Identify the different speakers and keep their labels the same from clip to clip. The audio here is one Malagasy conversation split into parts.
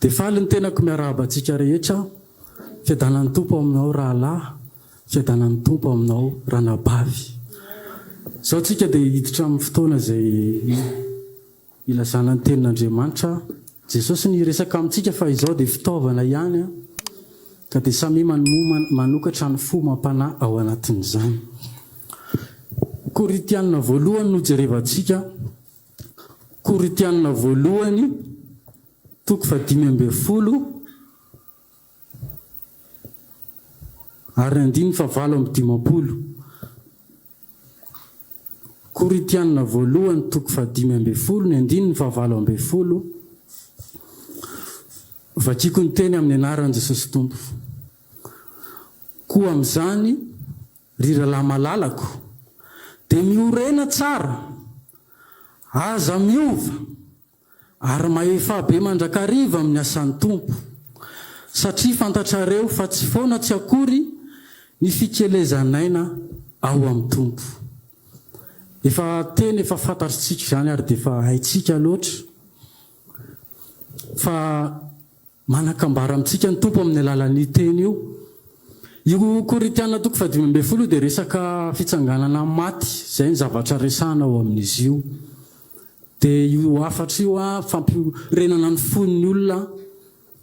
Speaker 1: Dia faly ny tenako miarahaba antsika rehetra. Fiadanan'ny Tompo aminao rahalahy, fiadanan'ny Tompo aminao ranabavy. Izao tsika dia hiditra amin'ny fotoana izay ilazana ny tenin'Andriamanitra. Jesosy no hiresaka amintsika fa izao dia fitaovana ihany ka dia samia manokatra ny fo mampanahy ao anatin'izany. Korintiana voalohany no jerevantsika. Korintiana voalohany toko fahadimy ambin'ny folo ary ny andininy fahavalo amby dimampolo. Korintiana voalohany toko fahadimy ambin'ny folo ny andininy fahavalo ambin'ny folo. Vakiko ny teny amin'ny anaran'i Jesosy Tompo. Koa amin'izany, ry rahalahy malalako, dia miorena tsara, aza miova, ary mahefà be mandrakariva amin'ny asan'ny Tompo, satria fantatrareo fa tsy foana tsy akory ny fikelezan'aina ao amin'ny Tompo. Efa teny efa fantatritsika izany ary dia efa haintsika loatra fa Manan-kambara amintsika ny Tompo amin'ny alalan'io teny io. Io Korintiana toko fahadimy ambin'ny folo io dia resaka fitsanganana amin'ny maty, izay ny zavatra resahana ao amin'izy io. Dia io hafatra io fampiorenana ny fon'ny olona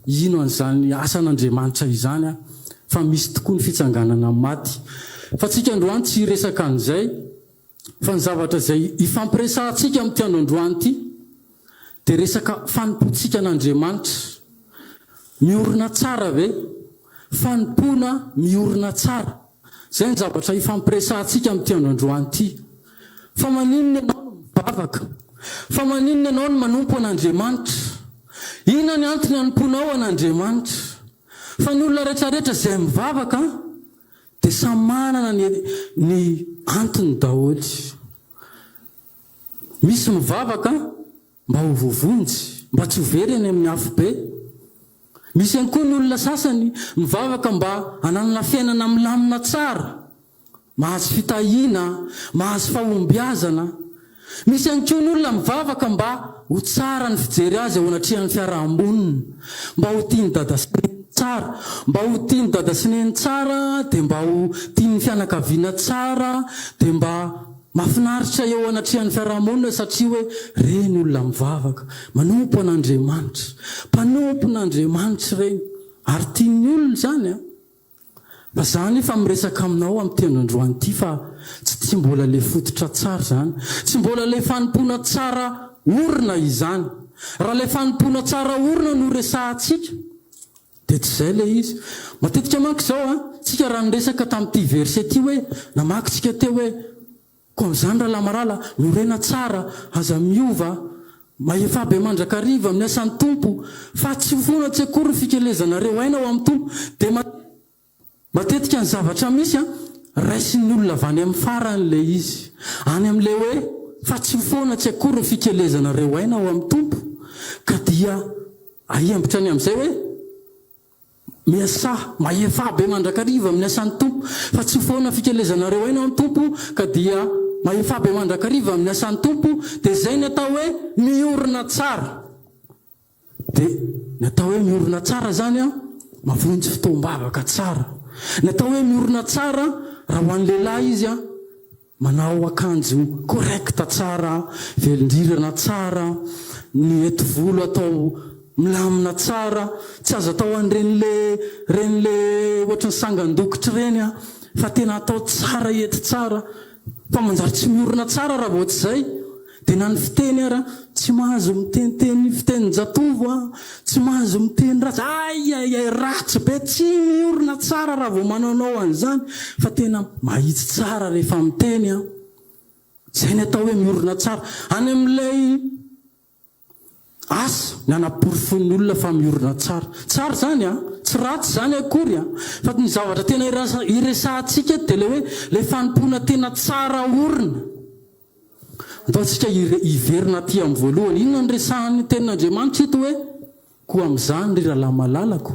Speaker 1: hino an'izany asan'Andriamanitra izany fa misy tokoa ny fitsanganana amin'ny maty. Fa tsika androany tsy hiresaka an'izay. Fa ny zavatra izay ifampiresahantsika amin'ity andro androany ity dia resaka fanompoantsika an'Andriamanitra. Miorina tsara ve? Fanompoana miorina tsara. Izay ny zavatra ifampiresahantsika amin'ity andro androany ity. Fa maninona ianao no mivavaka? Fa maninona ianao no manompo an'Andriamanitra? Inona ny antony anompoanao an'Andriamanitra? Fa ny olona rehetrarehetra izay mivavaka Dia samy manana ny ny antony daholo. Misy mivavaka mba ho voavonjy, mba tsy ho very any amin'ny afobe. Misy ihany koa ny olona sasany mivavaka mba hananana fiainana milamina tsara, mahazo fitahiana, mahazo fahombiazana. Misy ihany koa ny olona mivavaka mba ho tsara ny fijery azy eo anatrehan'ny fiaraha-monina, mba ho tian'i dada sy neny tsara, mba ho tian'i dada sy neny tsara dia mba ho tian'ny fianakaviana tsara dia mba mahafinaritra eo anatrehan'ny fiaraha-monina satria hoe ireny olona mivavaka, manompo an'Andriamanitra, mpanompon'Andriamanitra ireny ary tian'ny olona izany an! Fa za anefa miresaka aminao amin'ity andro androany ity fa tsy tsy mbola le fototra tsara izany. Tsy mbola le fanompoana tsara orina izany. Raha le fanompoana tsara orina no resahantsika dia tsy izay le izy. Matetika manko izao an, tsika raha niresaka tamin'ity verset ity hoe, namaky tsika teo hoe, koa amin'izany rahalahy malala, miorena tsara, aza miova, mahefà be mandrakariva amin'ny asan'ny Tompo, fa tsy ho foana tsy akory ny fikelezanareo aina ao amin'ny Tompo. Dia matetika ny zavatra misy an, raisin'ny olona avy any amin'ny farany ilay izy. Any amin'ilay hoe, fa tsy ho foana tsy akory ny fikelezanareo aina ao amin'ny Tompo, ka dia ahiambitra any amin'izay hoe, Miasà, mahefà be mandrakariva amin'ny asan'ny Tompo, fa tsy ho foana fikelezanareo aina ao amin'ny Tompo, ka dia mahefà be mandrakariva amin'ny asan'ny Tompo, dia izay ny atao hoe miorina tsara. Dia ny atao hoe miorina tsara izany an, mavonjy fotoam-bavaka tsara. Ny atao hoe miorina tsara, raha ho an'ny lehilahy izy an, Manao akanjo correct tsara, velondrirana tsara, ny hety volo atao milamina tsara, tsy azo atao an'ireny le reny le ohatry ny sangan-dokotra ireny an, fa tena atao tsara hety tsara, fa manjary tsy miorina tsara raha vao tsy izay. Dia na ny fiteny ara, tsy mahazo miteniteny fitenin-jatovo an, tsy mahazo miteny ratsy, ay ay ay ratsy be, tsy miorina tsara raha vao manaonao an'izany fa tena mahitsy tsara rehefa miteny an. Izay ny atao hoe miorina tsara. Any amin'ilay asa, ny anaporofoin'ny olona fa miorina tsara. Tsara izany an, tsy ratsy izany akory an, fa ny zavatra tena iresahantsika eto dia ilay hoe ilay fanompoana tena tsara orina. Andao tsika hiverina aty amin'ny voalohany. Inona no resahan'ny Tenin'Andriamanitra eto hoe, Koa amin'izany, ry rahalahy malalako,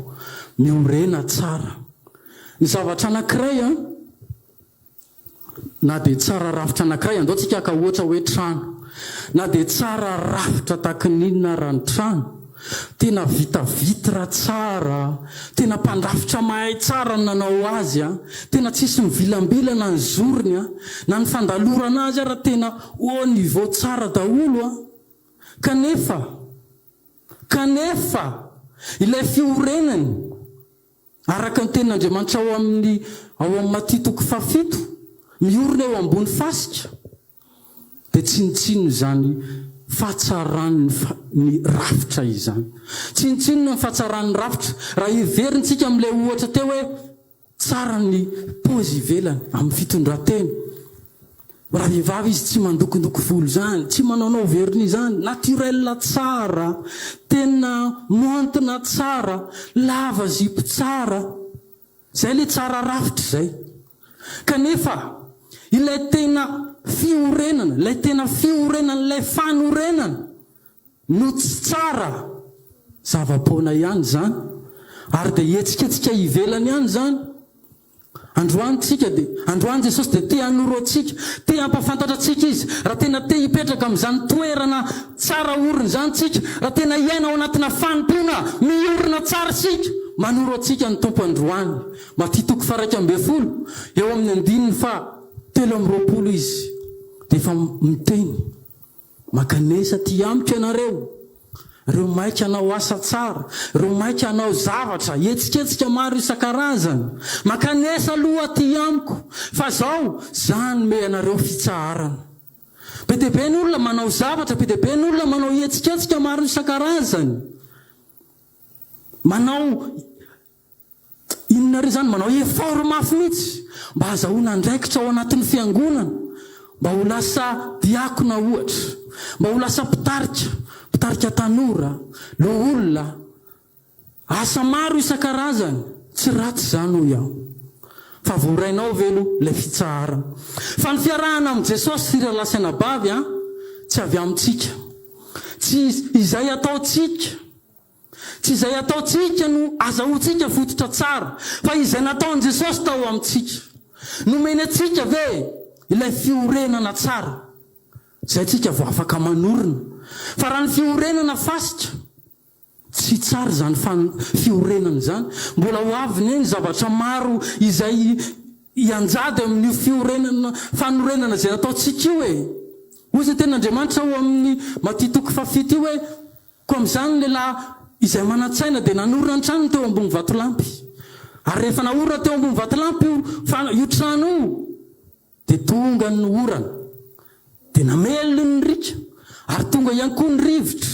Speaker 1: miorena tsara. Ny zavatra anankiray an, na dia tsara rafitra anankiray, andao tsika haka ohatra hoe trano. Na dia tsara rafitra tahaka ny inona ara ny trano, Tena vita vitre tsara, tena mpandrafitra mahay tsara no nanao azy an, tena tsisy mivilambilana ny zorony an, na ny fandalorana azy ara tena haut niveau tsara daholo an. Kanefa, kanefa ilay fiorenany, Araka ny tenin'Andriamanitra ao amin'ny ao amin'ny Matio toko fahafito, miorina eo ambony fasika, dia tsinontsinona izany fahatsaran'ny ny rafitra izany. Tsinontsinona ny fahatsaran'ny rafitra. Raha heverintsika amin'ilay ohatra teo hoe tsara ny paozy ivelany amin'ny fitondran-tena, Raha vehivavy izy tsy mandokondoko volo zany, tsy manaonao vernis zany, naturel tsara, tena moantina tsara, lava zipo tsara, zay le tsara rafitra zay. Kanefa ilay tena fiorenana, ilay tena fiorenan'ilay fanorenana no tsy tsara, zava-poana ihany zany, ary dia hetsiketsika ivelany ihany zany. Androany tsika dia, androany Jesosy dia te hanoro antsika, te hampafantatra antsika Izy, raha tena te hipetraka amin'izany toerana tsara orina izany tsika, raha tena hiaina ao anatina fanompoana miorina tsara isika, manoro antsika ny Tompo androany. Matia toko faha-11, eo amin'ny andininy faha 23 Izy dia efa miteny. Mankanesa aty amiko ianareo, ireo maika hanao asa tsara, ireo maika hanao zavatra, hetsiketsika maro isan-karazany. Mankanesa aloha aty amiko, fa zao, za hanome anareo fitsaharana. Be dia be ny olona manao zavatra, be dia be ny olona manao hetsiketsika maro isan-karazany. Manao. Inona re izany? Manao effort mafy mihitsy mba hazahoana andraikitra ao anatin'ny fiangonana, mba ho lasa diakona ohatra, mba ho lasa mpitarika, mpitarika tanora, loholona, asa maro isan-karazany. Tsy ratsy izany hoy aho. Fa voarainao ve aloha ilay fitsaharana? Fa ny fiarahana amin'i Jesosy ry rahalahy sy anabavy an, tsy avy amintsika. Tsy izay ataontsika. Tsy izay ataontsika no azahoantsika fototra tsara, fa izay nataon'i Jesosy tao amintsika. Nomeny antsika ve ilay fiorenana tsara? Izay tsika vao afaka manorina. Fa raha ny fiorenana fasika, tsy tsara izany fiorenana izany. Mbola ho avy ne ny zavatra maro izay hianjady amin'io fiorenana, fanorenana izay nataontsika io e! Hoy izay tenin'Andriamanitra ao amin'ny Matio toko fahafito io hoe, Koa amin'izany ny lehilahy izay manan-tsaina dia nanorina ny tranony teo ambony vatolampy. Ary rehefa naorina teo ambony vatolampy io fa io trano io, dia tonga ny orana, dia namelona ny riaka, ary tonga ihany koa ny rivotra,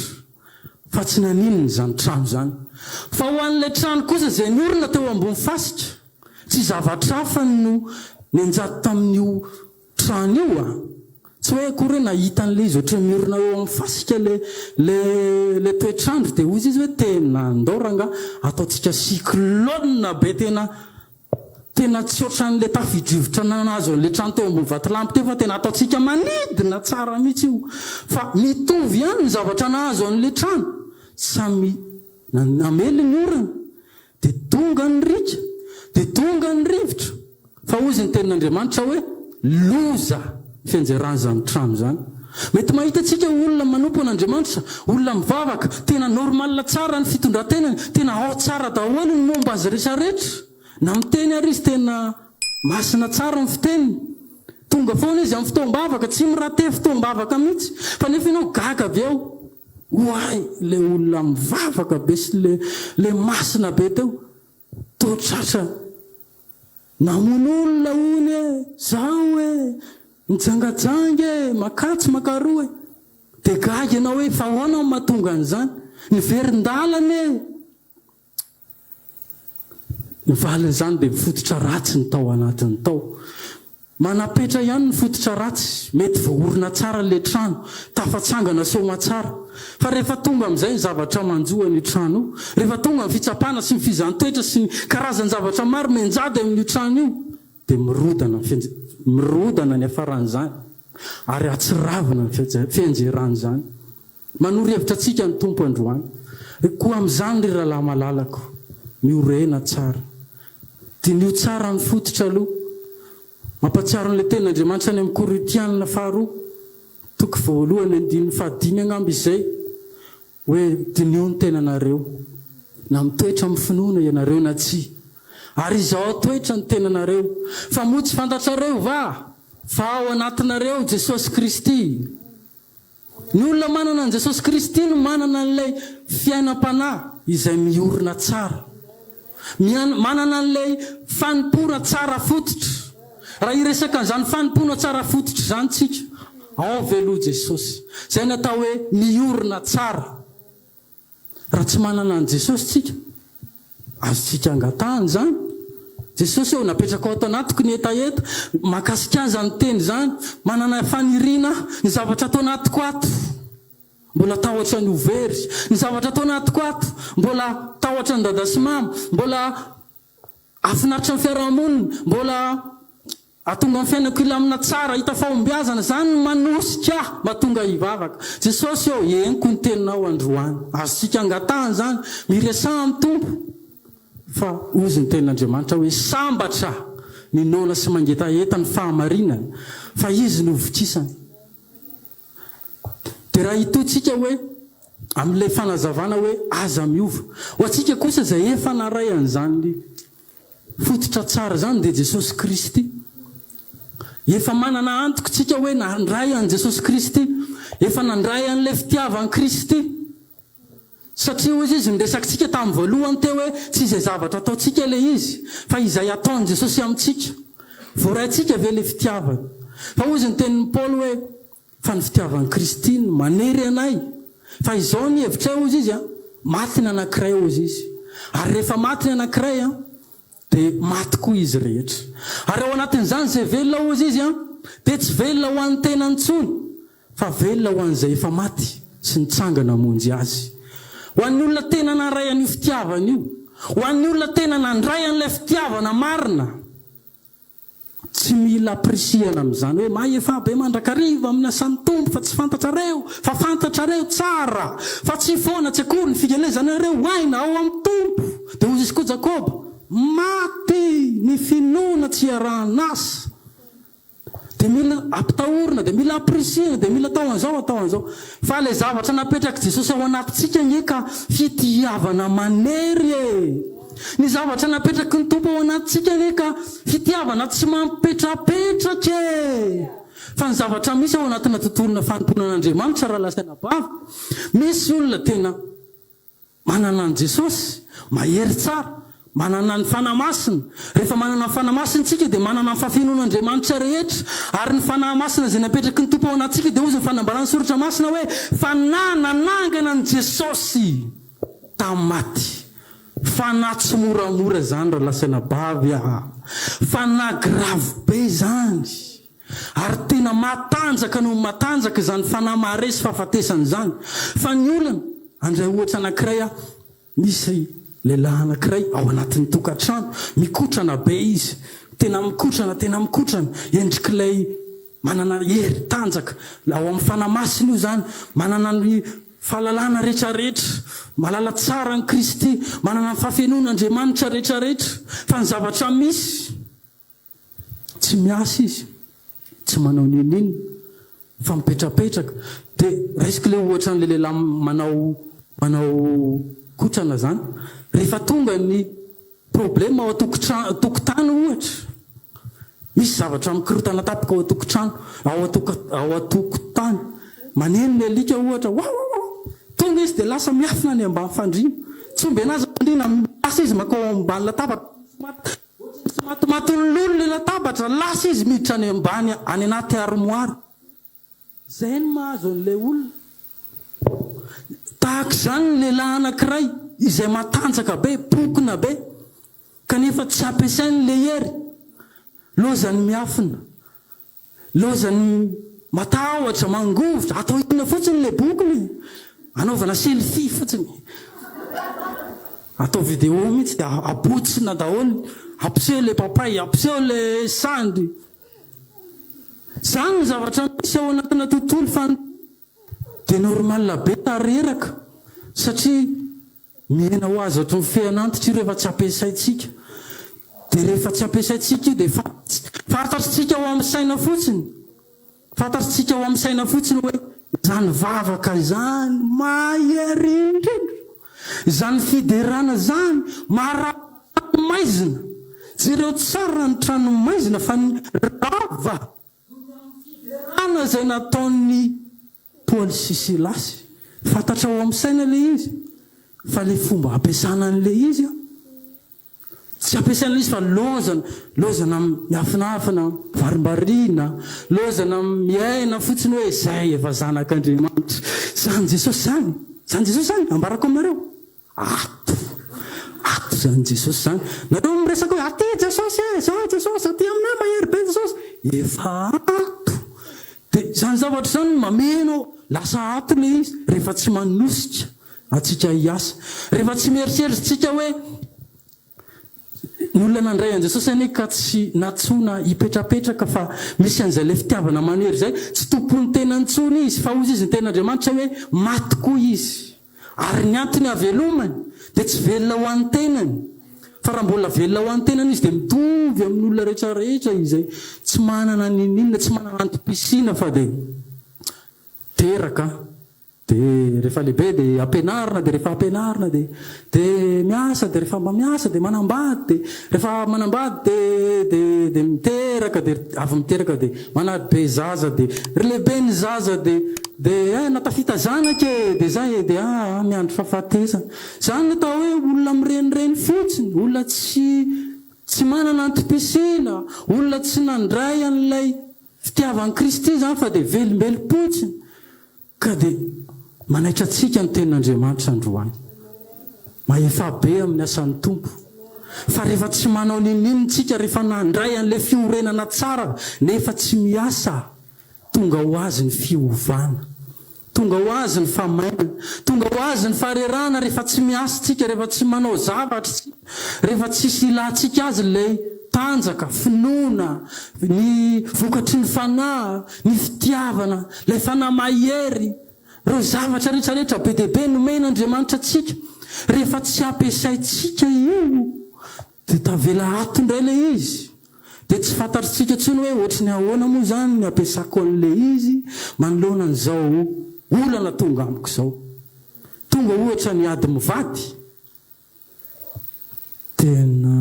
Speaker 1: fa tsy naninona izany trano izany. Fa ho an'ilay trano kosa izay niorina teo ambony fasika, tsy zavatra hafa no nianjady tamin'io Trano io a! Tsy hoe akory hoe nahita an'ilay izy ohatran'ny miorina eo amin'ny fasika ilay ilay ilay toetr'andro dia hoy izy hoe tena ndao rangaha ataontsika cyclone be tena tena tsy ohatran'ilay tafidrivotra nahazo an'ilay trano teo ambony vatolampy teo fa tena ataontsika manidina tsara mihitsy io fa mitovy ihany ny zavatra nahazo an'ilay trano samy namely ny orana Dia tonga ny riaka, dia tonga ny rivotra. Fa hozy ny tenin'Andriamanitra hoe, Loza ny fianjeran'izany trano izany. Mety mahita antsika olona manompo an'Andriamanitra, olona mivavaka, tena normal tsara ny fitondran-tenany, tena ao tsara daholo ny momba azy rehetrarehetra. Na miteny ary izy tena masina tsara ny fiteniny. Tonga foana izy amin'ny fotoam-bavaka, tsy mi-rater fotoam-bavaka mihitsy. Fa nefa ianao gaga avy eo. Oay le olona mivavaka be sy le le masina be teo toa tratra namono olona hono e, zao e, nijangajanga e, makatsy makaroa e, de gaga ianao hoe fa ahoana no mahatonga an'izany, niverin-dalana e. Ny valin'izany dia fototra ratsy ny tao anatiny tao. Manam-petra ihany ny fototra ratsy, mety voaorina tsara ilay trano, tafatsangana soamatsara. Fa rehefa tonga amin'izay ny zavatra manjo an'io trano io, rehefa tonga ny fitsapana sy ny fizahan-toetra sy ny karazan-javatra maro mianjady amin'io trano io, dia mirodana ny mirodana ny hafaran'izany ary hatsiravina ny fianjeran'izany. Manoro hevitra antsika ny Tompo androany. Koa amin'izany ry rahalahy malalako, miorena tsara. Diniho tsara ny fototra aloha. Mampahatsiaro an'ilay tenin'Andriamanitra any amin'ny Korintiana faharoa, toko voalohany andininy fahadimy angamba izay. Hoe diniho ny tenanareo, na mitoetra amin'ny finoana ianareo na tsia. Ary izao toetra ny tenanareo, fa moa tsy fantatrareo va fa ao anatinareo Jesosy Kristy? Ny olona manana an'i Jesosy Kristy no manana an'ilay fiainam-panahy izay miorina tsara. Manana an'ilay fanompoana tsara fototra. Raha hiresaka an'izany fanompoana tsara fototra izany tsika, ao ve aloha Jesosy? Izay no atao hoe miorina tsara. Raha tsy manana an'i Jesosy tsika, azontsika angatahana izany. Jesosy ô, napetrakao ato anatiko ny hetaheta, mahakasika ahy izany teny izany, manana faniriana aho, ny zavatra ato anatiko ato. Mbola tahotra ny ho very. Ny zavatra ato anatiko ato, mbola tahotra an'i dada sy mama, mbola hahafinaritra ny fiarahamonina, mbola hahatonga ny fiainako hilamina tsara, hahita fahombiazana, izany no manosika ahy mahatonga ahy hivavaka. Jesosy ô, henoko ny teninao androany. Azontsika angatahana izany. Miresaha amin'ny Tompo. Fa hozy ny tenin'Andriamanitra hoe, Sambatra ny noana sy mangetaheta ny fahamarinana, fa izy no hovokisany. Dia raha hitohy tsika hoe amin'ilay fanazavana hoe aza miova. Ho antsika kosa izay efa naray an'izany fototra tsara izany dia Jesosy Kristy. Efa manana antoko tsika hoe nandray an'i Jesosy Kristy. Efa nandray an'ilay fitiavan'i Kristy. Satria hoy izy, ny resakitsika tamin'ny voalohany teo hoe tsy izay zavatra ataontsika ilay izy, fa izay ataon'i Jesosy amintsika. Voaraintsika ve ilay fitiavana? Fa hoy izy ny tenin'i Paoly hoe, fa ny fitiavan'i Kristy no manery anay. Fa izao ny hevitray hoy izy an, maty ny anankiray hoy izy. Ary rehefa maty ny anankiray an, dia maty koa izy rehetra. Ary ao anatin'izany izay velona hoy izy an, dia tsy velona ho an'ny tenany intsony, Fa velona ho an'izay efa maty sy nitsangana hamonjy azy. Ho an'ny olona tena naray an'io fitiavana io. Ho an'ny olona tena nandray an'ilay fitiavana marina. Tsy mila ampirisihana amin'izany hoe mahefa be mandrakariva amin'ny asan'ny Tompo fa tsy fantatrareo fa fantatrareo tsara fa tsy foana tsy akory ny fikelezanareo aina ao amin'ny Tompo. Dia hoy izy koa Jakoba, Maty ny finoana tsy iarahan'asa. Dia mila ampitahorina, dia mila ampirisihina, dia mila atao an'izao, atao an'izao. Fa ilay zavatra napetrak'i Jesosy ao anatintsika ange ka fitiavana manery e! Ny zavatra napetraky ny Tompo ao anatintsika anie ka fitiavana tsy mampipetrapetraka e! Fa ny zavatra misy ao anatina tontolona fanompoana an'Andriamanitra rahalahy sy anabavy, misy olona tena Manana an'i Jesosy, mahery tsara, manana ny Fanahy Masina. Rehefa manana ny Fanahy Masina isika dia manana ny fahafenoan'Andriamanitra rehetra. Ary ny Fanahy Masina izay napetraky ny Tompo ao anatintsika dia hozy ny fanambaran'ny Soratra Masina hoe, Fanahy nanangana an'i Jesosy tamin'ny maty. Fanahy tsy moramora izany rahalahy sy anabavy aa. Fanahy grave be izany. Ary tena matanjaka noho ny matanjaka izany fanahy maharesy fahafatesana izany. Fa ny olana, handray ohatra anankiray aho, misy lehilahy anankiray ao anatin'ny tokantrano, mikotrana be izy, tena mikotrana, tena mikotrana, endrik'ilay manana hery, tanjaka, ao amin'ny fanahy masina io izany, manana ny fahalalana rehetrarehetra, mahalala tsara an'i Kristy, manana ny fahafenoan'Andriamanitra rehetrarehetra, fa ny zavatra misy, Tsy miasa izy, tsy manao n'inon'inona fa mipetrapetraka. Dia raisiko ilay ohatra an'ilay lehilahy manao manao kotrana izany. Rehefa tonga ny problème ao an-tokotra- an-tokotany ohatra, misy zavatra mikorontana tampoka ao an-tokotrano, ao an-toka- ao an-tokotany, maneno ny alika ohatra, wawawa, tonga izy dia lasa miafina any ambany fandriana. Tsy omby an'azy ny fandriana, lasa izy mankao ambany latabatra. Ohatran'ny tsy matimatin'ny lolo ilay latabatra, lasa izy miditra any ambany any anaty armoire. Izay no mahazo an'ilay olona. Tahaka izany ny lehilahy anankiray izay matanjaka be, pokona be, kanefa tsy ampiasainy ilay hery. Lozan'ny miafina. Lozan'ny matahotra, mangovitra, atao inona fotsiny ilay bokona e? Anaovana selfie fotsiny. Atao vidéo mihitsy dia abotsina daholo, ampiseho ilay papay, ampiseho ilay sandry. Izany ny zavatra misy ao anatina tontolo fa dia normal be na reraka satria Mihena ho azy ohatry ny fean'antitra io rehefa tsy ampiasaintsika. Dia rehefa tsy ampiasaintsika io dia fantatritsika ao amin'ny saina fotsiny, fantatritsika ao amin'ny saina fotsiny hoe. Izany vavaka izany mahery indrindra. Izany fiderana izany maharava trano maizina. Jereo tsara ny trano maizina fa ny rava noho ny amin'ny fiderana izay nataon'i Paoly sy Silasy. Fantatrao ao amin'ny saina ilay izy fa ilay fomba ampiasana an'ilay izy an. Tsy ampiasaina ilay izy fa lozana, lozana miafinafina, varimbariana, lozana miaina fotsiny hoe izay efa zanak'Andriamanitra. Izany Jesosy izany, izany Jesosy izany, ambarako aminareo. Ato, ato izany Jesosy izany. Nareo miresaka hoe aty Jesosy e, izao Jesosy, aty aminay mahery be Jesosy. Efa ato. Dia izany zavatra izany no mameno, lasa ato ilay izy rehefa tsy manosika antsika hiasa. Rehefa tsy mieritreritra isika hoe ny olona nandray an'i Jesosy anie ka tsy nantsoina hipetrapetraka fa misy an'izay ilay fitiavana manery izay, tsy tompon'ny tenany intsony izy fa hozy izy ny tenin'Andriamanitra hoe maty koa izy. Ary ny antony havelomany dia tsy velona ho an'ny tenany fa raha mbola velona ho an'ny tenany izy dia mitovy amin'ny olona rehetra rehetra izay tsy manana n'inon'inona, tsy manana antom-pisiana fa dia teraka Dia rehefa lehibe dia ampianarina, dia rehefa ampianarina dia dia miasa, dia rehefa mba miasa dia manambady, dia rehefa manambady dia dia dia miteraka, dia avy miteraka dia manabe zaza, dia ry lehibe ny zaza dia dia eh natafita zanaka e, dia zay e, dia ah miandry fahafatesana. Izany no atao hoe olona mirenireny fotsiny, olona tsy tsy manana antom-pisiana, olona tsy nandray an'ilay fitiavan'i Kristy izany fa dia velombelom-potsiny. Ka dia manaitra antsika ny Tenin'Andriamanitra androany. Mahefa be amin'ny asan'ny Tompo. Fa rehefa tsy manao n'inon'inona isika, rehefa nandray an'ilay fiorenana tsara nefa tsy miasa, tonga ho azy ny fiovana. Tonga ho azy ny famainana. Tonga ho azy ny faharerahana rehefa tsy miasa isika, rehefa tsy manao zavatra isika, rehefa tsisy ilantsika azy ilay tanjaka, finoana, ny vokatry ny Fanahy, ny fitiavana, ilay Fanahy mahery, ireo zavatra rehetra rehetra be dia be nomen'Andriamanitra antsika, rehefa tsy ampiasaintsika io dia tavela ato indray ilay izy, dia tsy fantatritsika intsony hoe ohatry ny ahoana moa izany ny ampiasako an'ilay izy manoloana an'izao olana tonga amiko izao. Tonga ohatra ny ady mivady, Tena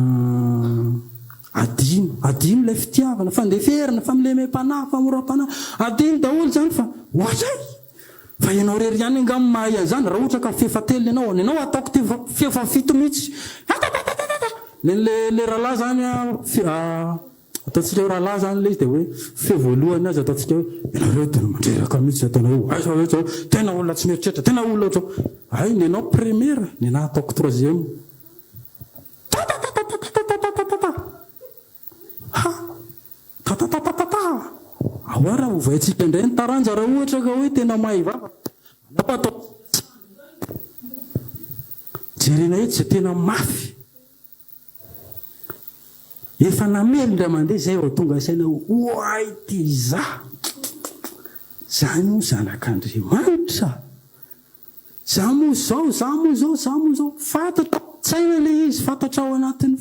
Speaker 1: adino, adino ilay fitiavana, fandeferana, famelemem-panahy, famoram-panahy, adino daholo izany fa ohatray! Fa ianao irery ihany angaha no mahay an'izany, raha ohatra ka fefa-telony ianao, ny anao ataoko te fefa-fito mihitsy, tatatatata, nen'le le rahalahy izany an, Ataontsika hoe rahalahy izany ilay izy dia hoe feo voalohany azy ataontsika hoe ianareo tena mandreraka mihitsy ataonareo aiza hoe zao tena olona tsy mieritreritra tena olona ohatrao hay ny anao première ny anah ataoko troisième tatatatatatatatata ha tatatatatata ahoa raha ovaintsika indray ny taranja raha ohatra ka hoe tena mahay vava alao atao jerena eto izay tena mafy Efa namely indray mandeha izay vao tonga saina hoe oay ty za! Za no zanak'Andriamanitra! Za moa zao, za moa zao, za moa zao. Fantatra ao an-tsaina ilay izy, fantatra ao anatin'ny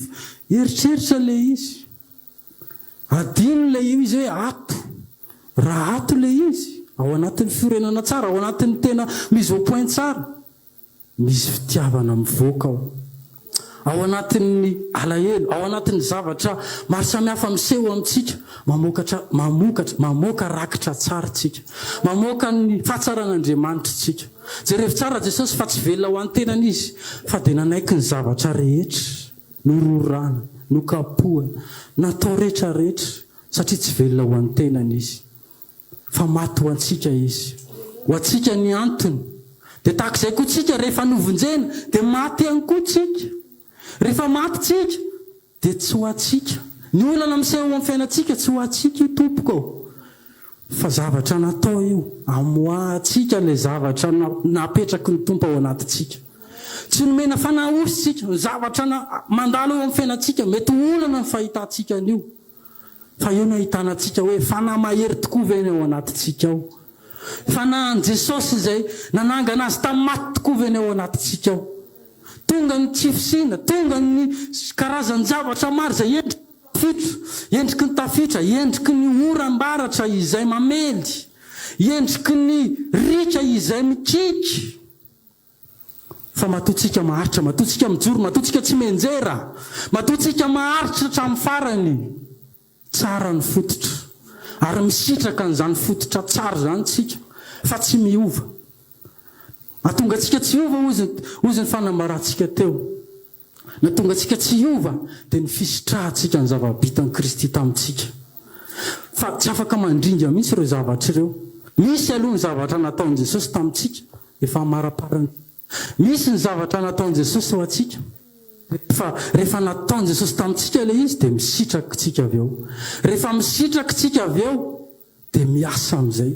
Speaker 1: eritreritra ilay izy. Adino ilay izy hoe ato. Raha ato ilay izy, ao anatin'ny fiorenana tsara, ao anatin'ny tena mise au point tsara. Misy fitiavana mivoaka ao. Ao anatin'ny alahelo, ao anatin'ny zavatra maro samihafa miseho amintsika, mamokatra, mamokatra, mamoaka rakitra tsara isika. Mamoaka ny fahatsaran'Andriamanitra isika. Jerevo tsara Jesosy fa tsy velona ho an'ny tenany Izy, fa dia nanaiky ny zavatra rehetra, nororana, nokapohana, natao rehetra rehetra, satria tsy velona ho an'ny tenany Izy. Fa maty ho antsika Izy. Ho antsika ny antony. Dia tahaka izay koa tsika, rehefa novonjena, dia maty ihany koa tsika. Rehefa maty tsika, dia tsy ho antsika. Ny olana miseho eo amin'ny fiainantsika, tsy ho antsika io tompoko ô. Fa zavatra natao io, amoahantsika ilay zavatra napetraky ny Tompo ao anatintsika. Tsy nomena fanahy osy tsika. Ny zavatra mandalo eo amin'ny fiainantsika, mety ho olana ny fahitantsika an'io. Fa eo no ahitana antsika hoe fanahy mahery tokoa ve ny ao anatintsika ao? Fanahin'i Jesosy izay nanangana Azy tamin'ny maty tokoa ve ny ao anatintsika ao? Tonga ny tsy fisiana, tonga ny karazan-javatra maro izay endriky ny tafiotra, endriky ny tafiotra, endriky ny oram-baratra izay mamely. Endriky ny riaka izay mikiky. Fa matoa tsika maharitra, matoa tsika mijoro, matoa tsika tsy mianjera, matoa tsika maharitra hatramin'ny farany, tsara ny fototra. Ary misitraka an'izany fototra tsara izany tsika, fa tsy miova. Mahatonga antsika tsy hiova hozy, hozy ny fanambarantsika teo. Nahatonga antsika tsy hiova dia ny fisitrahantsika ny zava-bitan'i Kristy tamintsika. Fa tsy afaka mandringa mihitsy ireo zavatra ireo. Misy aloha ny zavatra nataon'i Jesosy tamintsika, efa amaraparany. Misy ny zavatra nataon'i Jesosy ho antsika. Rehefa, rehefa nataon'i Jesosy tamintsika ilay izy dia misitraka isika avy eo. Rehefa misitraka isika avy eo dia miasa amin'izay.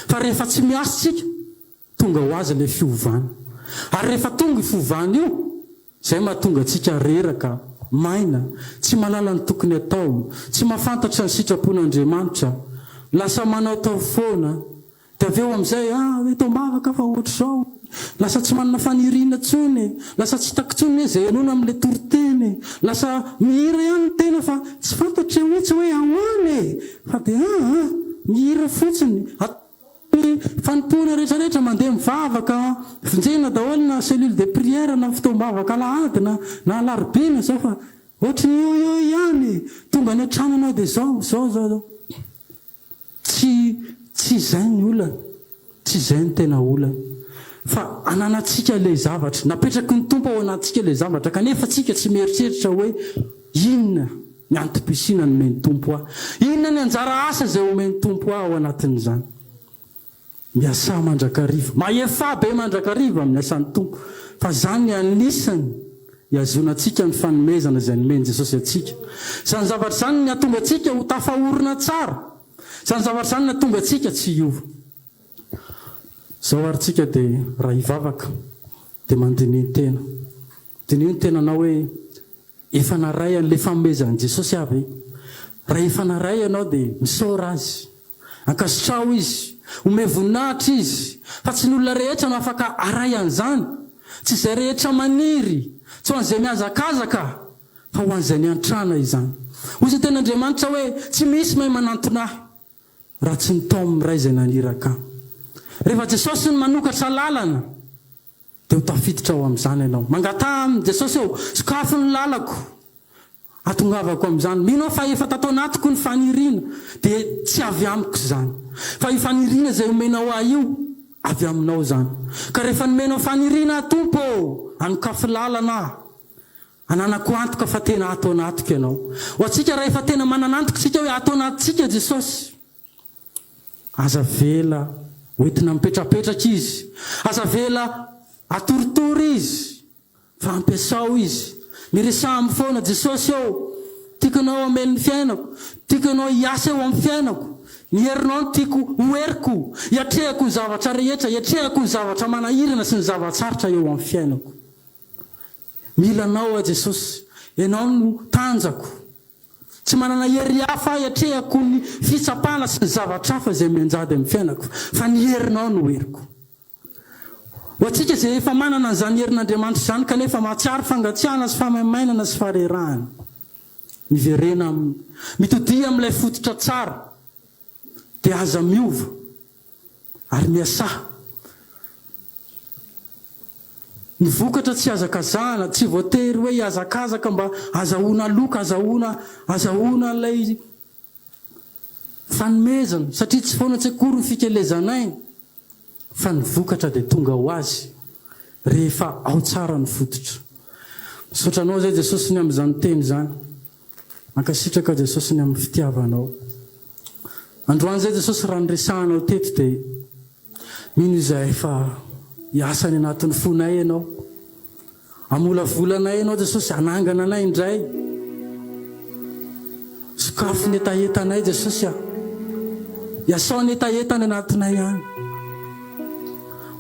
Speaker 1: Fa rehefa tsy miasa isika, Tonga ho azy ilay fiovana. Ary rehefa tonga io fiovana io, izay mahatonga antsika reraka, maina, tsy mahalala ny tokony atao, tsy mahafantatra ny sitrapon'Andriamanitra, lasa manaotao foana, dia avy eo amin'izay, ah, eto am-bavaka fa ohatr'izao, lasa tsy manana faniriana intsony, lasa tsy hitako intsony hoe izay henoina amin'ilay toriteny, lasa mihira ihany ny tena fa tsy fantatra mihitsy hoe ahoana e, fa dia ah, ah, mihira fotsiny. Ny fanompoana rehetra rehetra mandeha mivavaka, vonjena daholo na cellule de prière na fotoam-bavaka alahady na na alarobia na zao fa ohatry ny eo eo ihany e! Tonga any an-trano ianao dia zao, zao, zao, zao. Tsy tsy izay ny olana, tsy izay ny tena olana. Fa ananantsika ilay zavatra, napetraky ny Tompo ao anatintsika ilay zavatra kanefa tsika tsy mieritreritra hoe inona Ny antom-pisiana nomen'ny Tompo ahy. Inona ny anjara asa izay omen'ny Tompo ahy ao anatin'izany? Miasà mandrakariva. Mahefà be mandrakariva amin'ny asan'ny Tompo. Fa izany ny anisany ihazonantsika ny fanomezana izay nomen'i Jesosy antsika. Izany zavatra izany ny hahatonga antsika ho tafaorina tsara. Izany zavatra izany ny hahatonga antsika tsy hiova. Izao ary tsika dia raha hivavaka dia mandinihin-tena. Diniho ny tenanao hoe Efa naray an'ilay fanomezan'i Jesosy aho ve? Raha efa naray ianao dia misaora Azy. Ankasitraho Izy. Omeo voninahitra Izy. Fa tsy ny olona rehetra no afaka haray an'izany. Tsy izay rehetra maniry. Tsy ho an'izay mihazakazaka, fa ho an'izay niantrana izany. Hoy ny Tenin'Andriamanitra hoe, Tsy misy mahay manantona Ahy, raha tsy ny tao amin'ny Ray izay naniraka Ahy. Rehefa Jesosy no manokatra lalana, Dia ho tafiditra ao amin'izany ianao. Mangataha amin'i Jesosy eo, sokafy ny lalako, hatongavako amin'izany. Mino aho fa efa tato anatiko ny faniriana, dia tsy avy amiko izany. Fa io faniriana izay omenao ahy io, avy aminao izany. Ka rehefa nomenao faniriana aho Tompo ô, anokafy lalana aho. Ananako antoka fa tena ato anatiko Ianao. Ho antsika raha efa tena manana antoka isika hoe ato anatintsika Jesosy, Aza avela ho entina mipetrapetraka izy. Aza avela atoritory izy, fa ampiasao izy. Miresaha aminy foana, Jesosy ô, tiako Ianao hameno ny fiainako. Tiako Ianao hiasa eo amin'ny fiainako. Ny herinao no tiako ho heriko, hiatrehako ny zavatra rehetra, hiatrehako ny zavatra manahirana sy ny zava-tsarotra eo amin'ny fiainako. Mila Anao aho Jesosy. Ianao no tanjako. Tsy manana hery hafa aho hiatrehako ny fitsapana sy ny zavatra hafa izay mianjady amin'ny fiainako, fa ny herinao no heriko. Ho antsika izay efa manana an'izany herin'Andriamanitra izany kanefa mahatsiaro fangatsiahana sy fahamaimainana sy faharerahana, miverena aminy. Mitodiha amin'ilay fototra tsara, dia aza miova. Ary miasà. Ny vokatra tsy ihazakazahana, tsy voatery hoe hihazakazaka mba hazahoana loka, hazahoana, hazahoana ilay fanomezana, satria tsy foana tsy akory ny fikelezan'aina, fa ny vokatra dia tonga ho azy rehefa ao tsara ny fototra. Misaotra Anao izay Jesosy ny amin'izany teny izany. Mankasitraka Jesosy ny amin'ny fitiavanao. Androany izay Jesosy raha niresahanao teto dia mino izahay fa hiasa any anatin'ny fonay Ianao. Hamolavola anay Ianao Jesosy, hanangana anay indray. Sokafy ny hetahetanay Jesosy a. Iasao ny hetaheta any anatinay any.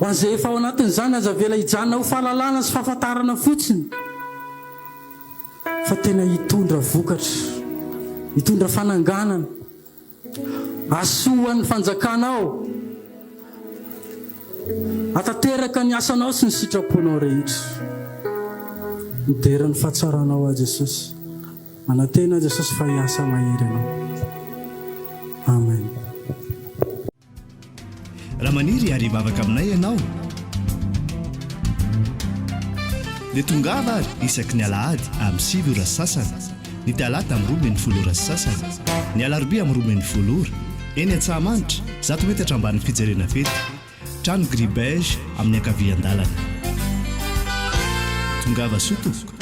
Speaker 1: Ho an'izay efa ao anatin'izany aza avela hijanona ho fahalalana sy fahafantarana fotsiny. Fa tena hitondra vokatra, hitondra fananganana, hahasoa ny fanjakanao, hahatanteraka ny asanao sy ny sitraponao rehetra. Midera ny fahatsaranao aho Jesosy. Manantena aho Jesosy fa hiasa mahery Ianao. Amen.
Speaker 2: Raha maniry ary hivavaka aminay ianao dia tongava ary isaky ny alahady amin'ny 9 ora sy sasany, ny talata amin'ny 12 ora sy sasany, ny alarobia amin'ny 12 ora, eny Antsahamanitra, 100 metatra ambanin'ny fijerena fety, trano gris beige amin'ny ankavian-dalana. Tongava soa tompoko.